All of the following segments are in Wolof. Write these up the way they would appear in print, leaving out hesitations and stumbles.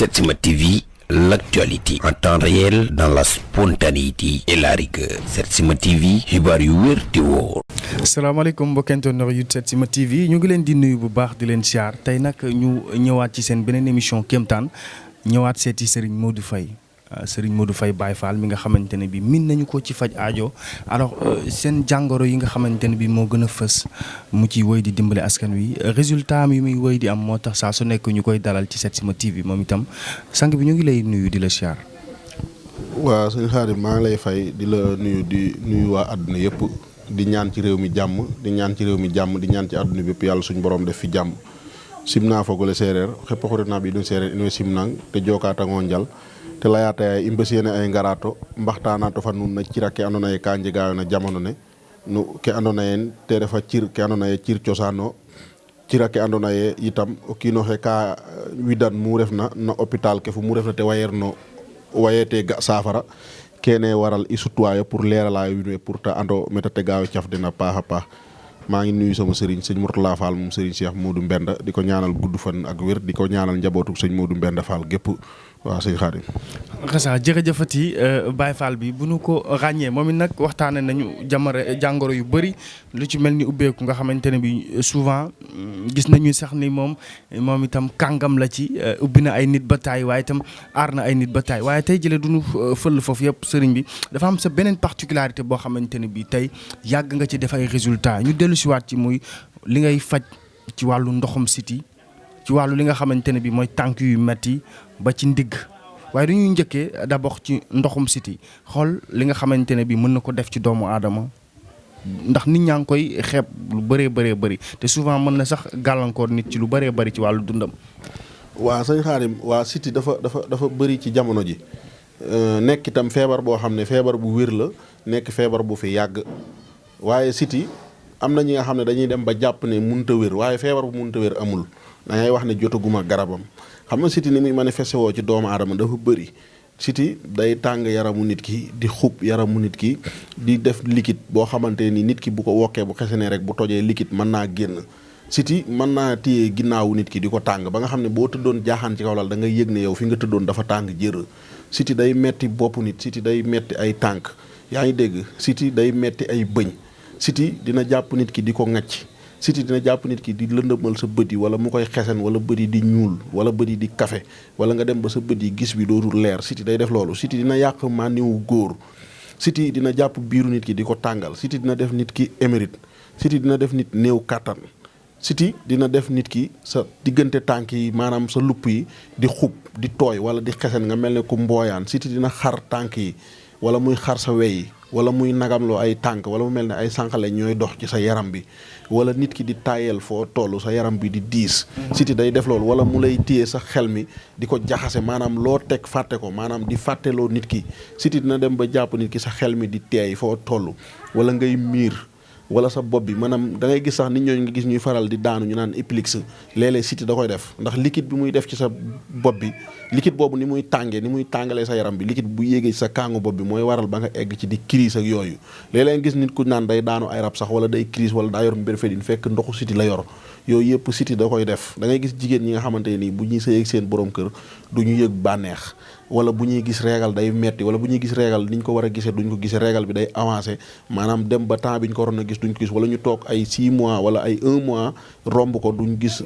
Setsima TV, l'actualité en temps réel dans la spontanéité et la rigueur. Setsima TV, xibaar yu wér te wóor. salaamaaleykum mbokkentoon yu Setsima TV ñu ngi leen di nuyu bu baax di leen siyaar tey nag ñu ñëwaat ci seen beneen émission kéemtaan ñëwaat seeti Serigne Modou Faye Serigne Modou Faye Baye Fall mi nga xamante ne bi min nañu ko ci faj aajo alors seen jàngoro yi nga xamante ne bi moo gën a fës mu ci woy di dimbale askan wi résultat am yi muy woy di am moo tax saa su nekk ñu koy dalal ci Setsima TV moom itam sang bi ñu ngi lay nuyu di la siyaar. waaw sëñ Xaadim maa ngi lay fay di la nuyu di nuyu waa àdduna yëpp di ñaan ci réew mi jàmm di ñaan ci réew mi jàmm di ñaan ci àdduna bépp yàlla suñu borom def fi jàmm simna fogole séeréer xëpp xorinaa bi ɗum séeréer ino simnang te jokatango njal te layata ay imbesiyene ay ngarato mbaxtana to fa nun na cira ke andoona yee ka njegaayo na jamono ne no ke andoona yee te refa cir ke andoona yee cir cosaan o cira ke andoona yee itam o kiin oxe ka widan mu refna no hôpital ke fu mu refna te wayeerno wayete ga saafara kene waral i sutwaayo pour leeralaayo wiin we pour te ando me ta tegaayo caf den a paax a paax maa ngi nuyu sama sëriñ sëñ Mourtala Fall moom sëriñ Cheikh Modou Mbenda di ko ñaanal gudd fan ak wér di ko ñaanal njabootu sëñ Modou Mbenda Fall gépp waaw sëñ Xaadim xasa jërëjëfati Baye Fall bi bu nu ko ràññee moom it nag waxtaane nañu jàngoro yu bëri lu ci mel ni ubbeeku nga xamante ne bi souvent gis nañu sax ni moom itam kàngam la ci ubbi na ay nit ba taay waaye itam aar na ay nit ba taay waaye tey jëlee du ñu fël foofu yëpp sëriñ bi dafa am sa beneen particularité boo xamante ne bi tey yàgg nga ci def ay résultats ñu dellu siwaat ci muy li ngay faj ci wàllu ndoxum siti ci wàllu li nga xamante ne bi mooy tànk yu metti ba ci ndigg waaye dañuy njëkkee d'abord ci ndoxum siti xool li nga xamante ne bi mën na ko def ci doomu aadama ndax nit ñaa ngi koy xeeb lu bëree bëri te souvent mën na sax gàllankoor nit ci lu bëree bëri ci wàllu dundam. waa sëñ Xaadim waa siti dafa bëri ci jamono ji nekk itam feebar boo xam ne feebar bu wér la nekk feebar bu fi yàgg waaye siti am na ñi nga xam ne dañuy dem ba jàpp ne mënut a wér waaye feebar bu mënut a wér amul da ngay wax ne jotaguma garabam xam nga siti ni muy manifesté woo ci doomu aadama dafa bëri siti day tàng yaramu nit ki di xub yaramu nit ki di def liquide boo xamante ni nit ki bu ko wokkee bu xesenee rek bu tojee liquide mën naa génn siti mën naa téye ginnaawu nit ki di ko tàng ba nga xam ne boo tëddoon jaaxaan ci kaw lal da ngay yëg ne yow fi nga tëddoon dafa tàng jër siti day metti bopp nit siti day metti ay tànk yaa ngi dégg siti day metti ay bëñ siti dina jàpp nit ki di ko ŋacc siti dina jàpp nit ki di lëndëmal sa bët yi wala mu koy xesen wala bët yi di ñuul wala bët yi di kafe wala nga dem ba sa bët yi gis bi dootul leer siti day def loolu siti dina yàq mànniwu góor siti dina jàpp biiru nit ki di ko tàngal siti dina def nit ki émérite siti dina def nit néew kàttan siti dina def nit ki sa diggante tànk yi maanaam sa lupp yi di xub di tooy wala di xesen nga mel ne ku mbooyaan siti dina xar tànk yi wala muy xar sa wey yi wala muy nagamloo ay tànk wala mu mel ne ay sànqale ñooy dox ci sa yaram bi wala nit ki di tayel foo toll sa yaram bi di diis siti day def loolu wala mu lay téye sa xel mi di ko jaxase maanaam loo teg fàtte ko maanaam di fàtteloo nit ki siti dina dem ba jàpp nit ki sa xel mi di teey foo toll wala ngay miir wala sa bopp bi maanaam da ngay gis sax nit ñooñu nga gis ñuy faral di daanu ñu naan épilexe léeg-léeg siti da koy def ndax liquide bi muy def ci sa bopp bi liquide boobu ni muy tàngee ni muy tàngalee sa yaram bi liquide bu yéegee ci sa kàngu bopp bi mooy waral ba nga egg ci di crise ak yooyu léeg-léeg gis nit ku naan day daanu ay rab sax wala day crise wala daa yor mbérfédine fekk ndoxu siti la yor yooyu yëpp siti da koy def da ngay gis jigéen ñi nga xamante nii bu ñuy sëy ak seen borom kër du ñu yëg bànneex wala bu ñuy gis régal day metti wala bu ñuy gis régal ni ñu ko war a gisee duñ ko gisee régal bi day avancé maanaam dem ba temps bi ñu ko waroon a gis duñ ko gis wala ñu toog ay 6 mois wala ay 1 mois romb ko duñ gis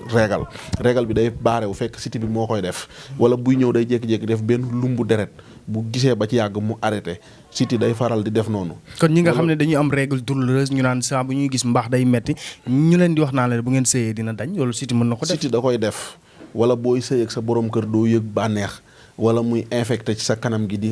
régal bi day baare wu fekk siti bi moo koy def wala buy ñëw day jékki-jékki def benn lumbu deret bu gisee ba ci yàgg mu arrêté siti day faral di def noonu. kon ñi nga xam ne dañuy am règle douloureuse ñu naan saa bu ñuy gis mbaax day metti ñu leen di wax naa leen bu ngeen sëyee dina dañ loolu siti mën na ko def. siti da koy def wala booy sëy ak sa borom kër doo yëg bànneex wala muy infecté ci sa kanam gi di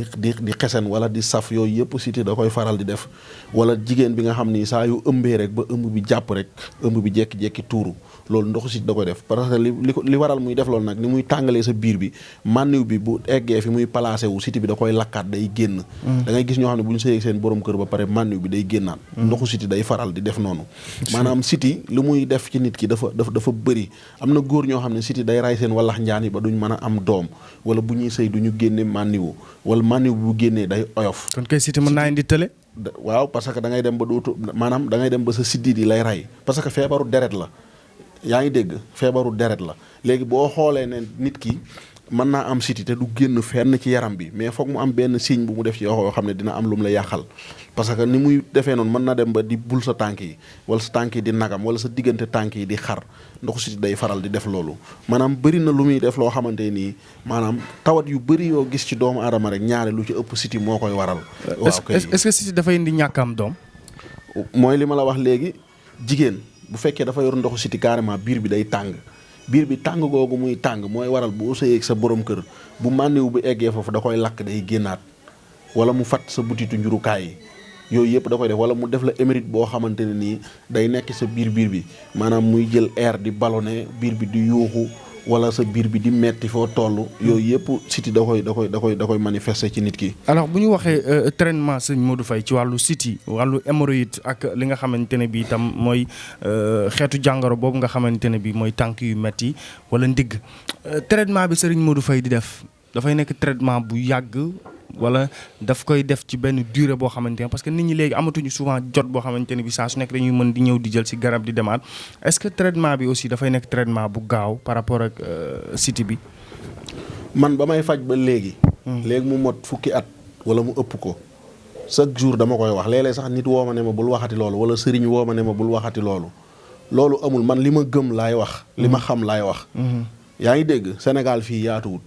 xesen wala di saf yooyu yëpp siti da koy faral di def wala jigéen bi nga xam ni saa yu ëmbee rek ba ëmb bi jàpp rek ëmb bi jekki-jekki tuuru loolu ndoxu siti da koy def parce que li waral muy def loolu nag ni muy tàngalee sa biir bi mànniw bi bu eggee fi muy placé wu siti bi da koy lakkaat day génn da ngay gis ñoo xam ne bu ñu sëyee seen borom kër ba pare mànniw bi day génnaat ndoxu siti day faral di def noonu maanaam siti lu muy def ci nit ki dafa bëri am na góor ñoo xam ne siti day ray seen wallax njaan yi ba duñ mën a am doom wala bu ñuy sëy du ñu génne mànniwu wala mànniwu bu génnee day oyof kon kay siti mën naa indi tële waaw parce que da ngay dem ba dootu maanaam da ngay dem ba sa siddiit yi lay ray parce que feebaru deret la yaa ngi dégg feebaru deret la léegi boo xoolee ne nit ki mën naa am siti te du génn fenn ci yaram bi mais foog mu am benn signe bu mu def ci yoo xam ne dina am lu mu la yàqal parce que ni muy defee noonu mën na dem ba di bul sa tànk yi wala sa tànk yi di nagam wala sa diggante tànk yi di xar ndoxu siti day faral di def loolu maanaam bëri na lu muy def loo xamante nii maanaam tawat yu bëri yoo gis ci doomu aadama rek ñaare lu ci ëpp siti moo koy waral. waaw kay est-ce que siti dafay indi ñàkk am doom. mooy li ma la wax léegi jigéen bu fekkee dafa yor ndoxu siti carrément biir bi day tàng. biir bi tàng googu muy tàng mooy waral boo sëyeeg sa borom kër bu màndiw bu eggee foofu da koy lakk day génnaat wala mu fat sa butitu njurukaay yi yooyu yëpp da koy def wala mu def la émérite boo xamante ne nii day nekk sa biir bi maanaam muy jël air di ballonné biir bi di yuuxu wala sa biir bi di metti foo toll yooyu yëpp siti da koy manifester ci nit ki. alors bu ñu waxee traitement sëñ Modou Faye ci wàllu siti wàllu hémorroïde ak li nga xamante ne bi itam mooy xeetu jàngoro boobu nga xamante ne bi mooy tànk yu metti wala ndigg traitement bi sëriñ Modou Faye di def dafay nekk traitement bu yàgg wala daf koy def ci benn durée boo xamante ne parce que nit ñi léegi amatuñu souvent jot boo xamante ne bi saa su nekk dañuy mën di ñëw di jël ci garab di demaat est-ce que traitement bi aussi dafay nekk traitement bu gaaw par rapport ak siti bi. man ba may faj ba léegi. léegi mu mot fukki at wala mu ëpp ko chaque jour dama koy wax léeg-léeg sax nit woo ma ne ma bul waxati loolu wala sëriñ woo ma ne ma bul waxati loolu loolu amul man li ma gëm laay wax. li ma xam laay wax. yaa ngi dégg Sénégal fii yaatuwut.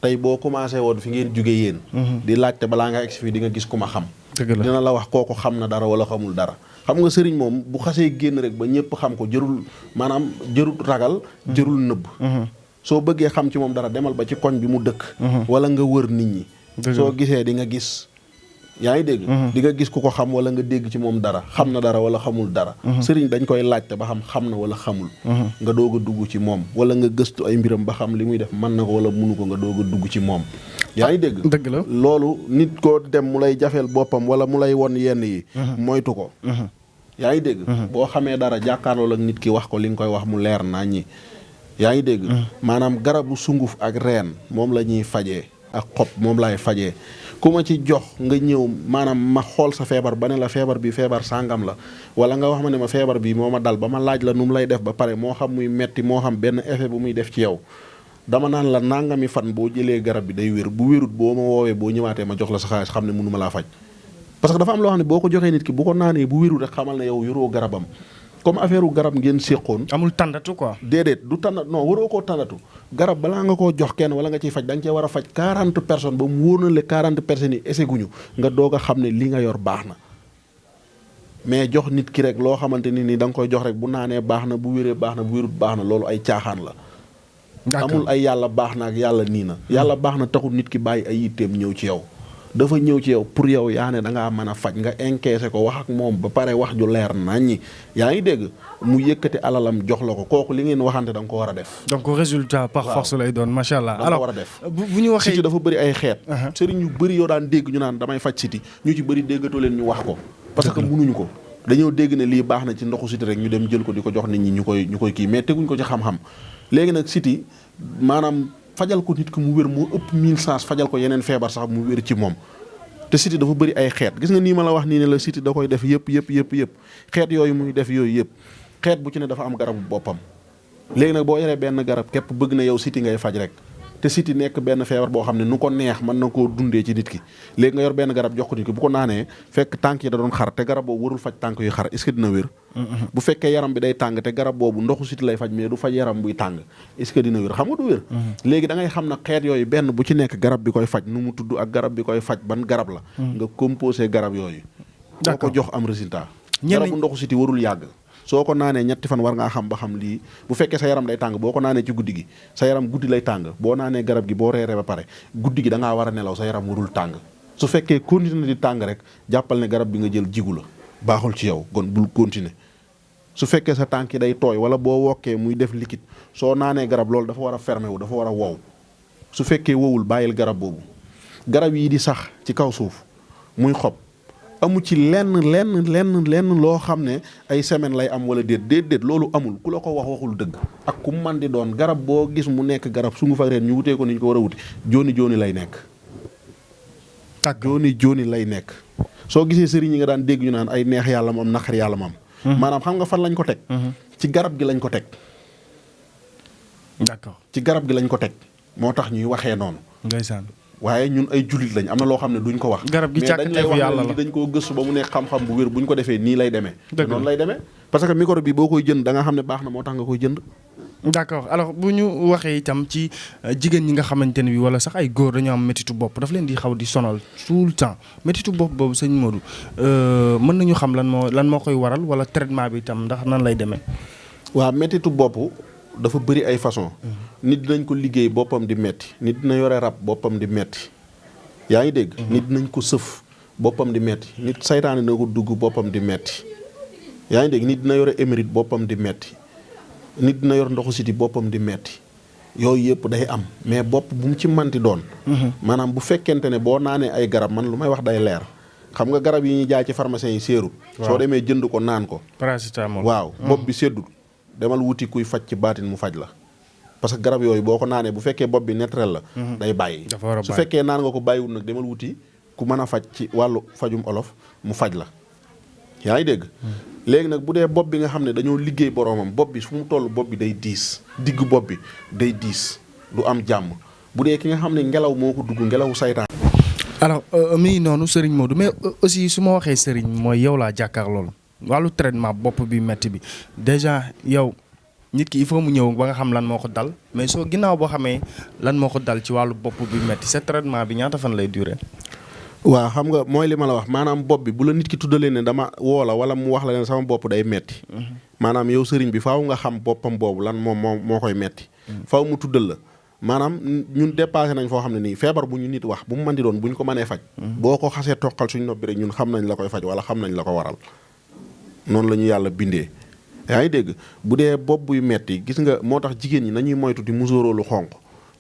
tey boo commencé woon fi ngeen jóge yéen di laajte balaa nga egsi fii di nga gis ku ma xam dina la wax kooku xam na dara wala xamul dara xam nga sëriñ moom bu xasee génn rek ba ñëpp xam ko jërul maanaam jërul ragal jërul nëbb soo bëggee xam ci moom dara demal ba ci koñ bi mu dëkk wala nga wër nit ñi soo gisee di nga gis yaa ngi dégg di nga gis ku ko xam wala nga dégg ci moom dara xam na dara wala xamul dara sëriñ dañ koy laajte ba xam na wala xamul nga doog a dugg ci moom wala nga gëstu ay mbiram ba xam li muy def mën na ko wala munu ko nga doog a dugg ci moom yaa ngi dégg dëgg la loolu nit koo dem mu lay jafeel boppam wala mu lay won yenn yi moytu ko yaa ngi dégg boo xamee dara jàkkaarloo ak nit ki wax ko li nga koy wax mu leer naa ñi yaa ngi dégg maanaam garabu sunguf ak reen moom la ñuy fajee ak xob moom laay fajee ku ma ci jox nga ñëw maanaam ma xool sa feebar ba ne la feebar bi feebar sàngam la wala nga wax ma ne ma feebar bi moo ma dal ba ma laaj la nu mu lay def ba pare moo xam muy metti moo xam benn effet bu muy def ci yow dama naan la nangami fan boo jëlee garab bi day wér bu wérut boo ma woowee boo ñëwaatee ma jox la sa xaalis xam ne mënu ma laa faj parce que dafa am loo xam ne boo ko joxee nit ki bu ko naanee bu wérut rek xamal ne yow yoroo garabam comme affaire garab ngeen séqoon amul tàndatu quoi. déedéet du tàndat non waroo koo tàndatu garab balaa nga koo jox kenn wala nga ciy faj da nga cee war a faj 40 personnes ba mu wóor na le 40 personnes yi ese guñu nga doog a xam ne li nga yor baax na mais jox nit ki rek loo xamante ni da nga koy jox rek bu naanee baax na bu wéree baax na bu wérut baax na loolu ay caaxaan la. amul ay yàlla baax na ak yàlla nii na. yàlla baax na taxul nit ki bàyyi ay yitteem ñëw ci yow. dafa ñëw ci yow pour yow yaa ne da ngaa mën a faj nga encaissé ko wax ak moom ba pare wax ju leer naññi yaa ngi dégg mu yëkkati alalam jox la ko kooku li ngeen waxante da nga ko war a def. donc résultat par force lay doon macha allah. da nga ko war a def bu ñu waxee siti dafa bëri ay xeet. sëriñ yu bëri yoo daan dégg ñu naan damay faj siti ñu ci bëri déggatoo leen ñu wax ko. parce que mënuñu ko. dañoo dégg ne lii baax na ci ndoxu siti rek ñu dem jël ko di ko jox nit ñi ñu koy kii mais teguñ ko ci xam-xam léegi nag siti maanaam fajal ko nit ki mu wér moo ëpp 1000 chance fajal ko yeneen feebar sax mu wér ci moom te siti dafa bëri ay xeet gis nga nii ma la wax nii ne la siti da koy def yëpp xeet yooyu muy def yooyu yëpp xeet bu ci ne dafa am garabu boppam léegi nag boo yoree benn garab képp bëgg na yow siti ngay faj rek te siti nekk benn feebar boo xam ne nu ko neex mën na koo dundee ci nit ki léegi nga yor benn garab jox ko nit ki bu ko naanee fekk tànk yi da doon xar te garab boobu warul faj tànk yu xar est-ce que dina wér bu fekkee yaram bi day tàng te garab boobu ndoxu siti lay faj mais du faj yaram buy tàng est-ce que dina wér xam nga du wér léegi da ngay xam na xeet yooyu benn bu ci nekk garab bi koy faj nu mu tudd ak garab bi koy faj ban garab la nga composé garab yooyu boo ko jox am résultat garabu ndoxu siti warul yàgg soo ko naanee ñetti fan war ngaa xam ba xam lii bu fekkee sa yaram day tàng boo ko naanee ci guddi gi sa yaram guddi lay tàng boo naanee garab gi boo reeree ba pare guddi gi da ngaa war a nelaw sa yaram warul tàng su fekkee continuer di tàng rek jàppal ne garab bi nga jël jigu la baaxul ci yow kon bul continuer su fekkee sa tànk yi day tooy wala boo wokkee muy def liquide soo naanee garab loolu dafa war a fermé wu dafa war a wow su fekkee wowul bàyyil garab boobu garab yi di sax ci kaw suuf muy xob amu ci lenn loo xam ne ay semaine lay am wala déet loolu amul ku la ko waxul dëgg ak ku man di doon garab boo gis mu nekk garab su ngu fa reen ñu wutee ko ni ñu ko war a wuti jooni lay nekk jooni lay nekk soo gisee sëriñ yi nga daan dégg ñu naan ay neex yàlla moom naqar yàlla moom maanaam xam nga fan lañ ko teg ci garab gi lañ ko teg d'accord ci garab gi lañ ko teg moo tax ñuy waxee noonu. ndeysaan. waaye ñun ay jullit lañ am na loo xam ne duñ ko wax. garab gi càkkateefu yàlla la dañ koo gëstu ba mu nekk xam-xam bu wér bu ñu ko defee nii lay demee. dëgg noonu lay demee parce que micro bi boo koy jënd da nga xam ne baax na moo tax nga koy jënd. d'accord alors bu ñu waxee itam ci jigéen ñi nga xamante ne bi wala sax ay góor dañoo am métitu bopp daf leen di xaw di sonal tout le temps métitu bopp boobu sëñ Modou mën nañu xam lan moo koy waral wala traitement bi itam ndax nan lay demee. waaw métitu bopp dafa bëri ay façon nit dinañ ko liggéey boppam di metti nit dina yore rab boppam di metti yaa ngi dégg. nit dinañ ko sëf boppam di metti nit saytaane dina ko dugg boppam di metti yaa ngi dégg nit dina yore émérite boppam di metti nit dina yor ndoxu siti boppam di metti yooyu yëpp day am mais bopp bu mu ci manti doon. maanaam bu fekkente ne boo naanee ay garab man lu may wax day leer xam nga garab yi ñuy jaay ci pharmacien yi séerut. soo demee jënd ko naan ko. paracétamol waaw bopp bi séddul demal wuti kuy faj ci baatin mu faj la. parce que garab yooyu boo ko naanee bu fekkee bopp bi naturel la. day bàyyi su fekkee naan nga ko bàyyiwul nag demal wuti ku mën a faj ci wàllu fajum olof mu faj la yaa ngi dégg. léegi nag bu dee bopp bi nga xam ne dañoo liggéey boromam bopp bi fu mu toll bopp bi day diis digg bopp bi day diis du am jàmm bu dee ki nga xam ne ngelaw moo ko dugg ngelawu saytaan. alors mi noonu Serigne Modou mais aussi su ma waxee Serigne mooy yow laa jàkkaar loolu wàllu traitement bopp bi metti bi déjà yow nit ki il faut mu ñëw ba nga xam lan moo ko dal mais soo ginnaaw boo xamee lan moo ko dal ci wàllu bopp bi metti sa traitement bi ñaata fan lay durer. waaw xam nga mooy li ma la wax maanaam bopp bi bu la nit ki tuddalee ne dama woo la wala mu wax la ne sama bopp day metti maanaam yow sëriñ bi faaw nga xam boppam boobu lan moo koy metti faaw mu tuddal la maanaam ñun dépassé nañ foo xam ne nii feebar bu ñu nit wax bu mu mën di doon bu ñu ko mënee faj boo ko xasee toqal suñ noppi rek ñun xam nañ la koy faj wala xam nañ la ko waral noonu la ñu yàlla bindee yaa ngi dégg bu dee bopp buy metti gis nga moo tax jigéen ñi nañuy moytu di musóoroo lu xonq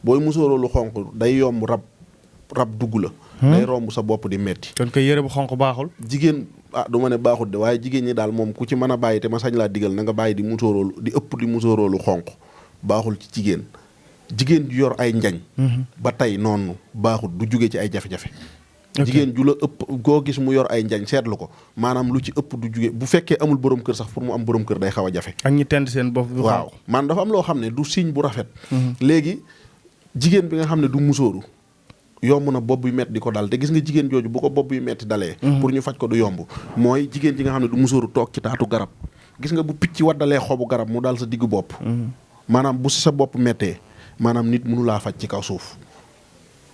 booy musóoroo lu xonq day yomb rab dugg la day romb sa bopp di metti kon koy yëre bu xonq baaxul. jigéen du ma ne baaxul de waaye jigéen ñi daal moom ku ci mën a bàyyi te ma sañ laa digal na nga bàyyi di musóoroolu di ëpp di musóoroolu xonq baaxul ci jigéen ju yor ay njañ ba tey noonu baaxul du jóge ci ay jafe-jafe jigéen ju la ëpp goo gis mu yor ay njañ seetlu ko maanaam lu ci ëpp du jóge bu fekkee amul borom kër sax pour mu am borom kër day xaw a jafe ak ñi tent seen bopp bi waaw man dafa am loo xam ne du signe bu rafet léegi jigéen bi nga xam ne du musóoru yomb na bopp yu metti di ko dal te gis nga jigéen jooju bu ko bopp yu metti dalee pour ñu faj ko du yomb mooy jigéen ji nga xam ne du musóoru toog ci taatu garab gis nga bu picc waddalee xobu garab mu dal sa diggu bopp maanaam bu si sa bopp mettee maanaam nit mënu laa faj ci kaw suuf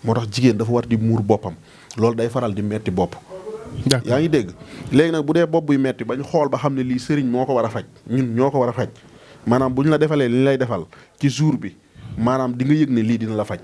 moo tax jigéen dafa war di muur boppam loolu day faral di metti bopp yaa ngi dégg léegi nag bu dee bopp buy metti bañ xool ba xam ne lii sëriñ moo ko war a faj ñun ñoo ko war a faj maanaam bu ñu la defalee li ñu lay defal ci jour bi maanaam di nga yëg ne lii dina la faj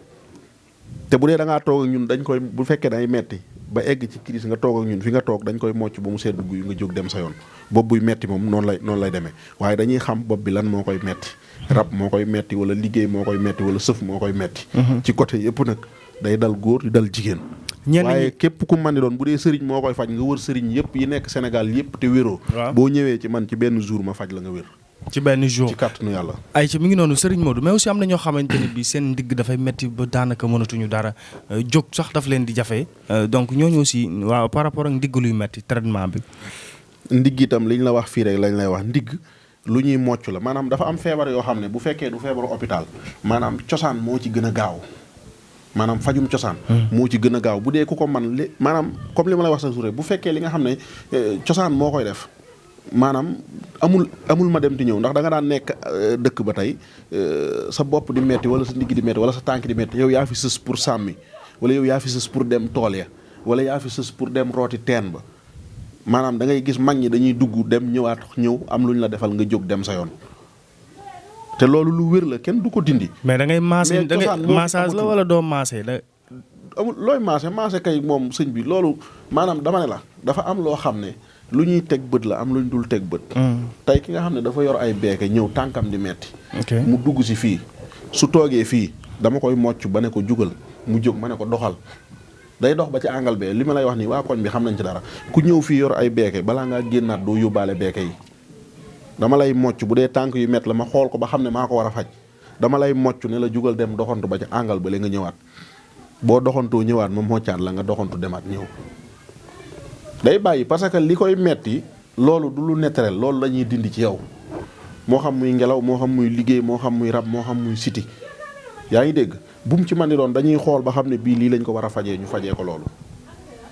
te bu dee da ngaa toog ak ñun dañ koy bu fekkee day metti ba egg ci crise nga toog ak ñun fi nga toog dañ koy mocc ba mu sedd guy nga jóg dem sa yoon bopp buy metti moom noonu lay demee waaye dañuy xam bopp bi lan moo koy metti rab moo koy metti wala liggéey moo koy metti wala sëf moo koy metti ci côté yëpp nag day dal góor di dal jigéen waaye képp ku man di doon bu dee sëriñ moo koy faj nga wër sëriñ yëpp yi nekk Sénégal yëpp te wéroo boo ñëwee ci man ci benn jour ma faj la nga wér ci benn jour ci kàttanu yàlla ay ci mi ngi noonu Serigne Modou mais aussi am na ñoo xamante ne bi seen ndigg dafay metti ba daanaka mënatuñu dara jóg sax daf leen di jafe donc ñooñu aussi waaw par rapport ak ndigg luy metti traitement bi ndigg itam liñ la wax fii rek lañ lay wax ndigg lu ñuy mocc la maanaam dafa am feebar yoo xam ne bu fekkee du feebaru hôpital maanaam cosaan moo ci gën a gaaw maanaam fajum cosaan moo ci gën a gaaw bu dee ku ko man li maanaam comme li ma lay wax sa jour bu fekkee li nga xam ne cosaan moo koy def maanaam amul ma dem di ñëw ndax da nga daan nekk dëkk ba tey sa bopp di metti wala sa ndigg di metti wala sa tànk di metti yow yaa fi sës pour sàmmi wala yow yaa fi sës pour dem tool ya wala yaa fi sës pour dem rooti teen ba maanaam da ngay gis mag ñi dañuy dugg dem ñëw am lu ñu la defal nga jóg dem sa yoon te loolu lu wér la kenn du ko dindi. mais da ngay maase da ngay massage la wala doo maase la. amul looy maase kay moom sëñ bi loolu maanaam dama ne la dafa am loo xam ne lu ñuy teg bët la am lu ñu dul teg bët. tey ki nga xam ne dafa yor ay beeke ñëw tànkam di metti mu dugg si fii su toogee fii dama koy mocc ba ne ko jugal mu jóg ma ne ko doxal day dox ba ci àngal bee li ma lay wax nii waa koñ bi xam nañ ci dara ku ñëw fii yor ay beeke balaa ngaa génnaat doo yóbbaale beeke yi dama lay mocc bu dee tànk yu mett la ma xool ko ba xam ne maa ko war a faj dama lay mocc ne la jugal dem doxantu ba ci àngal ba la nga ñëwaat boo doxantoo ñëwaat ma moccaat la nga doxantu demaat ñëw day bàyyi parce que li koy metti loolu du lu naturel loolu la ñuy dindi ci yow moo xam muy ngelaw moo xam muy liggéey moo xam muy rab moo xam muy siti yaa ngi dégg bu mu ci man di doon dañuy xool ba xam ne bii lii lañ ko war a fajee ñu fajee ko loolu.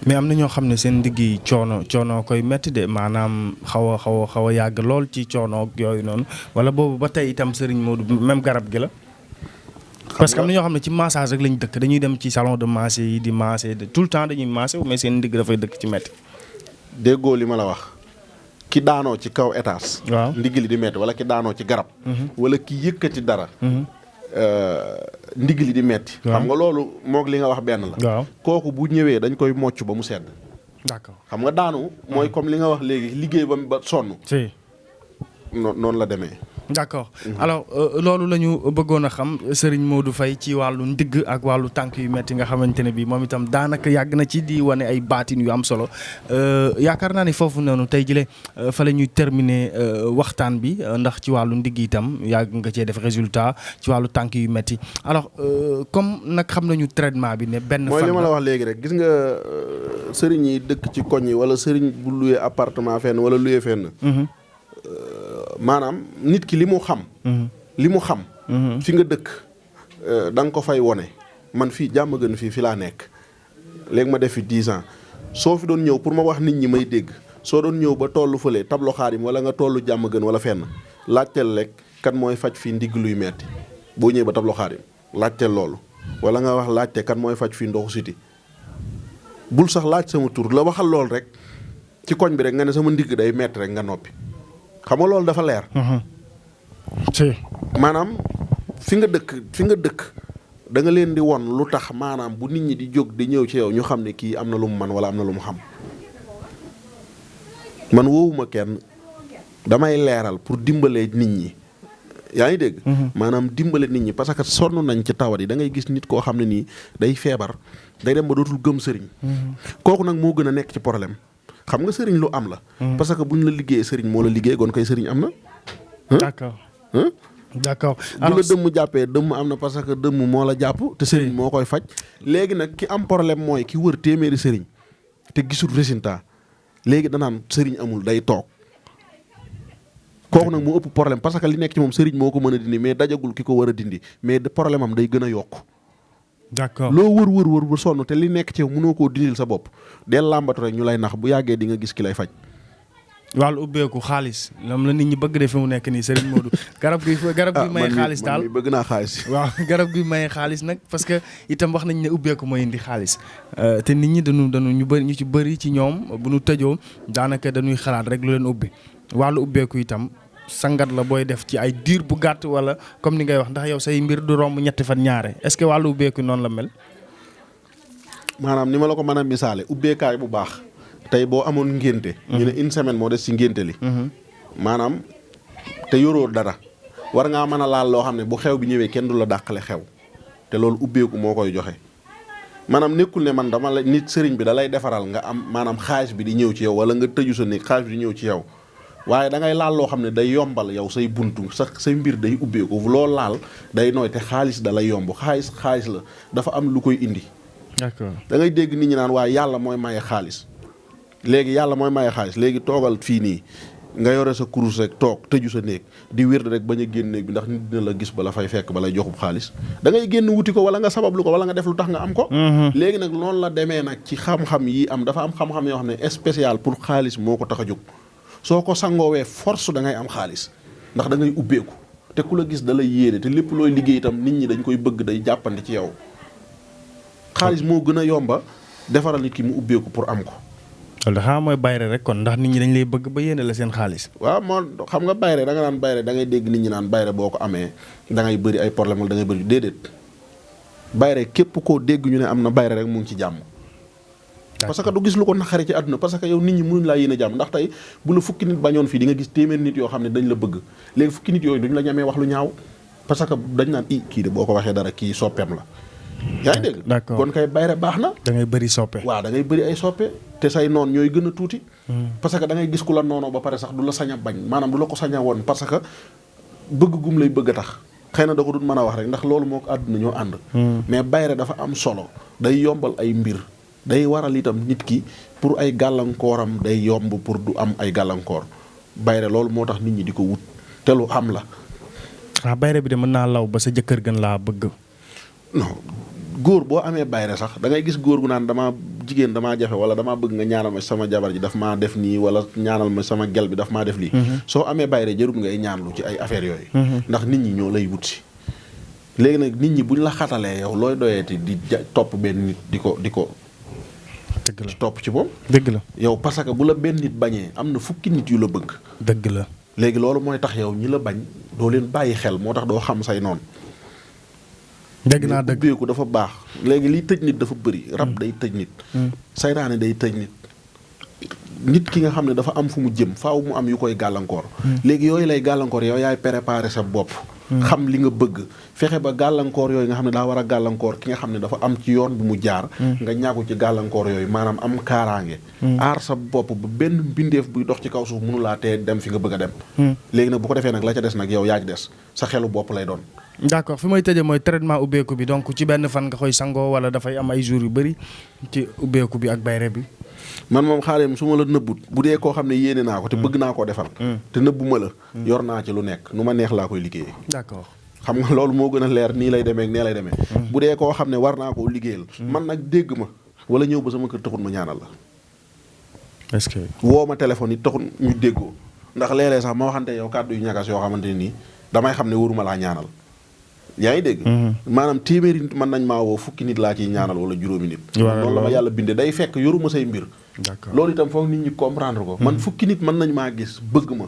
mais am na ñoo xam ne seen ndigg yi coono koy métti de maanaam xaw a yàgg lool ci coono ak yooyu noonu wala boobu ba tey itam Serigne Modou même garab gi la. parce que am na ñoo xam ne ci massage rek lañ dëkk dañuy dem ci salon de massage yi di massé tout le temps dañuy massé mais seen ndigg dafay dëkk ci métti. déggoo li ma la wax ki daanoo ci kaw étage. waaw ndigg li di métti wala ki daanoo ci garab. wala ki yëkkati dara. ndigg li di metti xam nga loolu moog li nga wax benn la. waaw kooku bu ñëwee dañ koy mocc ba mu sedd. d'accord xam nga daanu. mooy comme li nga wax léegi liggéey ba sonn. si noonu la demee. d'accord alors loolu la ñu bëggoon a xam Serigne Modou Faye ci wàllu ndigg ak wàllu tànk yu metti nga xamante ne bii moom itam daanaka yàgg na ci di wane ay baatin yu am solo yaakaar naa ni foofu noonu tey jile fa la ñuy terminer waxtaan bi ndax ci wàllu ndigg itam yàgg nga cee def résultat ci wàllu tànk yu metti alors comme nag xam nañu traitement bi ne benn fan mooy li ma la wax léegi rek gis nga sëriñ yi dëkk ci koñ yi wala sëriñ bu loué appartement fenn wala loué fenn. maanaam nit ki li mu xam. fi nga dëkk da nga ko fay wone man fii jàmm gën fi laa nekk léegi ma def fi 10 ans soo fi doon ñëw pour ma wax nit ñi may dégg soo doon ñëw ba tollu fële tablo xaadim wala nga tollu jàmm gën wala fenn laajteel rek kan mooy faj fii ndigg luy metti boo ñëwee ba tablo xaadim laajteel loolu wala nga wax laajte kan mooy faj fii ndoxu siti bul sax laaj sama tur la waxal lool rek ci koñ bi rek nga ne sama ndigg day metti rek nga noppi. xam nga loolu dafa leer. maanaam fi nga dëkk da nga leen di won lu tax maanaam bu nit ñi di jóg di ñëw ci yow ñu xam ne kii am na lu mu man wala am na lu mu xam. man woowuma kenn damay leeral pour dimbale nit ñi yaa ngi dégg. maanaam dimbale nit ñi parce que sonn nañ ci tawat yi da ngay gis nit koo xam ne nii day feebar day dem ba dootul gëm sëriñ. kooku nag moo gën a nekk ci problème. xam nga sëriñ lu am la. parce que buñ la liggéeyee sëriñ moo la liggéey gon koy sëriñ am na. d'accord d'accord bu la dëmm jàppee dëmm am na parce que dëmm moo la jàpp te sëriñ moo koy faj. léegi nag ki am problème mooy ki wër téeméeri sëriñ te gisul résultat léegi danaan sëriñ amul day toog kooku nag moo ëpp problème parce que li nekk ci moom sëriñ moo ko mën a dindi mais dajagul ki ko war a dindi mais problème am day gën a yokk. d'accord loo wër sonn te li nekk ci mënoo koo dindil sa bopp del làmbatu rek ñu lay nax bu yàggee di nga gis ki lay faj. wàllu ubbeeku xaalis moom la nit ñi bëgg de fi mu nekk nii Serigne Modou. garab gi may xaalis daal bëgg naa xaalis. waaw garab gi may xaalis nag parce que itam wax nañ ne ubbeeku mooy indi xaalis te nit ñi dañu ñu ci bëri ci ñoom bu ñu tëjoo daanaka dañuy xalaat rek lu leen ubbi wàllu ubbeeku itam sangat la booy def ci ay diir bu gàtt wala comme ni ngay wax ndax yow say mbir du romb ñetti fan ñaare est-ce que wàllu ubbeeku noonu la mel. maanaam ni ma la ko mën a misaale ubbeekaay bu baax tey boo amoon ngénte. ñu ne une semaine moo des ci ngénte li. maanaam te yoroo dara war ngaa mën a laal loo xam ne bu xew bi ñëwee kenn du la dàqale xew te loolu ubbeeku moo koy joxe maanaam nekkul ne man dama la nit sëriñ bi da lay defaral nga am maanaam xaalis bi di ñëw ci yow wala nga tëju sa néeg xaalis bi di ñëw ci yow. waaye da ngay laal loo xam ne day yombal yow say buntu say mbir day ubbeeku loolu laal day nooy te xaalis da lay yomb xaalis la dafa am lu koy indi. d'accord da ngay dégg nit ñi naan waaye yàlla mooy maye xaalis léegi toogal fii nii nga yore sa kurus rek toog tëju sa néeg di wér rek bañ a génn néeg bi ndax nit dina la gis ba la fay fekk ba lay joxub xaalis da ngay génn wuti ko wala nga sabablu ko wala nga def lu tax nga am ko. léegi nag noonu la demee nag ci xam-xam yi am dafa am xam-xam yoo xam ne spécial pour xaalis moo ko tax a jóg. soo ko sangoowee force da ngay am xaalis ndax da ngay ubbeeku te ku la gis da lay yéene te lépp looy liggéey itam nit ñi dañ koy bëgg day jàppandi ci yow xaalis moo gën a yomba defaral nit ki mu ubbeeku pour am ko. loolu dafa mooy bayre rek kon ndax nit ñi dañ lay bëgg ba yéene la seen xaalis. waaw moo xam nga bayre da nga naan bayre da ngay dégg nit ñi naan bayre boo ko amee da ngay bëri ay problème wala da ngay bëri déedéet bayre képp koo dégg ñu ne am na bayre rek mu ngi ci jàmm. parce que du gis lu ko naqari ci àdduna parce que yow nit ñi mënuñ laa yéene jàmm ndax tey bu la fukki nit bañoon fii di nga gis téeméer nit yoo xam ne dañ la bëgg léegi fukki nit yooyu duñ la ñamee wax lu ñaaw parce que dañ naan kii de boo ko waxee dara kii soppeem la yaa ngi dégg d'accord kon kay bayre baax na da ngay bëri soppe waaw da ngay bëri ay soppe te say noon ñooy gën a tuuti parce que da ngay gis ku la noonoo ba pare sax du la sañ a bañ maanaam du la ko sañ a woon parce que bëgg gum lay bëgg a tax xëy na da ko dul mën a wax rek ndax loolu moo ko àdduna ñoo ànd mais bayre dafa am solo day yombal ay mbir day waral itam nit ki pour ay gàllankooram day yomb pour du am ay gàllankoor bayre loolu moo tax nit ñi di ko wut te lu am la. bayre bi de mën naa law ba sa jëkkër gën laa bëgg. non góor boo amee bayre sax da ngay gis góor gu naan jigéen damaa jafe wala damaa bëgg nga ñaanal ma sama jabar ji daf maa def nii wala ñaanal ma sama gel bi daf maa def lii. soo amee bayre jarul ngay ñaanlu ci ay affaires yooyu. ndax nit ñi ñoo lay wut si. léegi nag nit ñi buñ la xatalee yow looy doyeeti di topp benn nit di ko. dëgg la topp ci moom. dëgg la yow parce que bu la benn nit bañee am na fukki nit yu la bëgg. dëgg la léegi loolu mooy tax yow ñi la bañ doo leen bàyyi xel moo tax doo xam say noonu. dégg naa dëgg ubbeeku dafa baax léegi liy tëj nit dafa bëri rab day tëj nit. saytaane day tëj nit. nit ki nga xam ne dafa am fu mu jëm faaw mu am yu koy gàllankoor. léegi yooyu lay gàllankoor yow yaay préparer sa bopp. xam li nga bëgg fexe ba gàllankoor yooyu nga xam ne daa war a gàllankoor ki nga xam ne dafa am ci yoon bu mu jaar. nga ñàkku ci gàllankoor yooyu maanaam am kaaraange. aar sa bopp ba benn mbindeef buy dox ci kaw suuf mënu laa tee dem fi nga bëgg a dem. léegi nag bu ko defee nag la ca des nag yow yaa ci des sa xelu bopp lay doon. d'accord fi may tëjee mooy traitement ubbeeku bi donc ci benn fan nga koy sangoo wala dafay am ay jours yu bëri ci ubbeeku bi ak bayre bi. man moom xaalim su ma la nëbbut bu dee koo xam ne yéene naa ko te bëgg naa koo defal. te nëbbu ma la. yor naa ci lu nekk nu ma neex laa koy liggéeyee. d'accord xam nga loolu moo gën a leer nii lay demee ak nee lay demee. bu dee koo xam ne war naa koo liggéeyal. man nag dégg ma wala ñëw ba sama kër taxul ma ñaanal la. est-ce que. woo ma téléphone yi taxul ñu déggoo ndax léeg-léeg sax ma waxante yow kàddu yu ñagas yoo xamante ne nii damay xam ne waruma laa ñaanal. yaa ngi dégg. maanaam téeméeri nit mën nañ maa woo fukki nit laa ciy ñaanal wala juróomi nit. loolu la ma yàlla bindee day fekk yoruma say mbir. d'accord loolu itam foog nit ñi comprendre ko. man fukki nit mën nañ maa gis bëgg ma.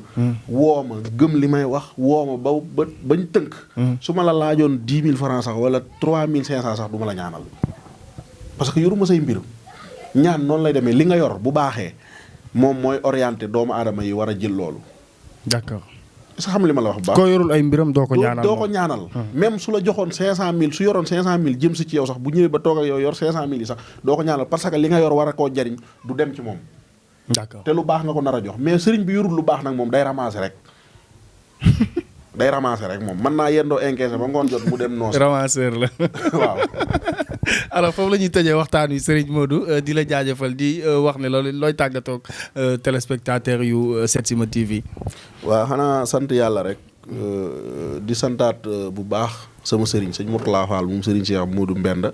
woo ma gëm li may wax woo ma ba bañ tënk. su ma la laajoon 10 000 francs sax wala 3500 sax du ma la ñaanal. parce que yoruma say mbir ñaan noonu lay demee li nga yor bu baaxee moom mooy orienté doomu aadama yi war a jël loolu. d'accord. est-ce que xam li ma la wax bu baax. koo yorul ay mbiram doo ko ñaanal doo ko ñaanal. même su la joxoon 500000 su yoroon 500000 jëm si ci yow sax bu ñëwee ba toog ak yow yor 500000 yi sax doo ko ñaanal parce que li nga yor war a koo jariñ du dem ci moom. d'accord te lu baax nga ko nar a jox mais sëriñ bi yorul lu baax nag moom day ramasser rek. day ramasser rek moom mën naa yendoo encaissé ba ngoon jot mu dem noos. ramasseur la waaw. alors foofu la ñuy tëjee waxtaan wi Serigne Modou di la jaajëfal di wax ne loolu looy tàggatoo ak téléspectateur yu Setsima TV. waaw xanaa sant yàlla rek di santaat bu baax sama sëriñ sëñ Mourtala Fall moom sëriñ Cheikh Modou Mbenda.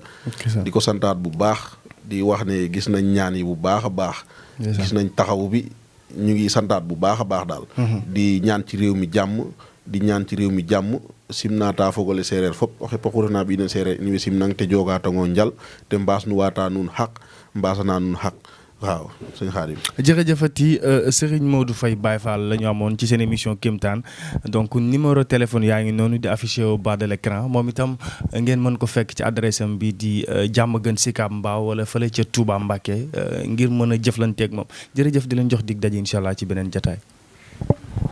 di ko santaat bu baax di wax ne gis nañ ñaan yi bu baax a baax. gis nañ taxawu bi ñu ngi santaat bu baax a baax daal. di ñaan ci réew mi jàmm. di ñaan ci réew mi jàmm simnata fogole séeréer fop oxe poxurna ɓiiden séeréer in way simnang te jogatango njal te mbaas nu waata nuun xaq mbaasana nuun xaq waaw sëñ Xaadim jërëjëfati Serigne Modou Faye Baye Fall la ñu amoon ci seen émission Kéemtaan donc numéro téléphone yaa ngi noonu di affiché au bas de l'écran moom itam ngeen mën ko fekk ci adresse am bi di Diamaguène Sicap Mbao wala fële ca Touba Mbacké ngir mën a jëflanteeg moom jërëjëf di leen jox dig daje incha allah ci beneen jotaay.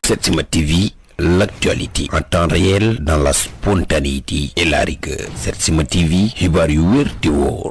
Setsima TV, l'actualité en temps réel dans la spontanéité et la rigueur. Setsima TV, xibaar yu wér te wóor.